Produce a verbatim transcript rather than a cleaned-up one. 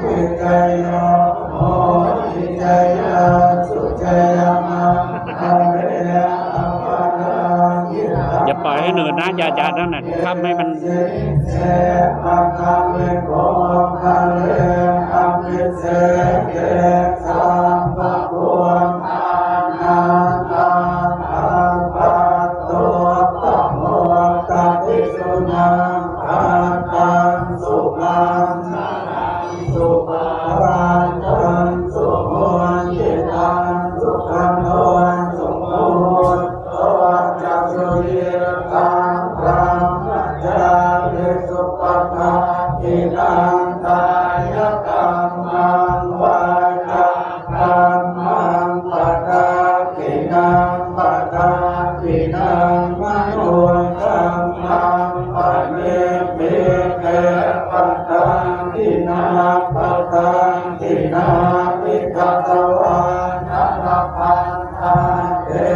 vijayo hohi jayassu jayamaṅgale. อย่าปล่อยให้หนืดนะ อย่า อย่านั่นน่ะ ทำให้มัน sīse paṭhavipokkhare abhiseke sabbabuddhānaṃ aggappatto pamodati. Sunakkhattaṃ sumaṅgalaṃ supabhātaṃ suhuṭṭhitaṃ sukhaṇo sumuhutto ca suyiṭṭhaṃ brahmacārisu. Padakkhiṇaṃ kāyakammaṃ vācākammaṃ padakkhiṇaṃ padakkhiṇaṃ manokammaṃ paṇidhī te padakkhiṇā padakkhiṇāni katvāna labhantatthe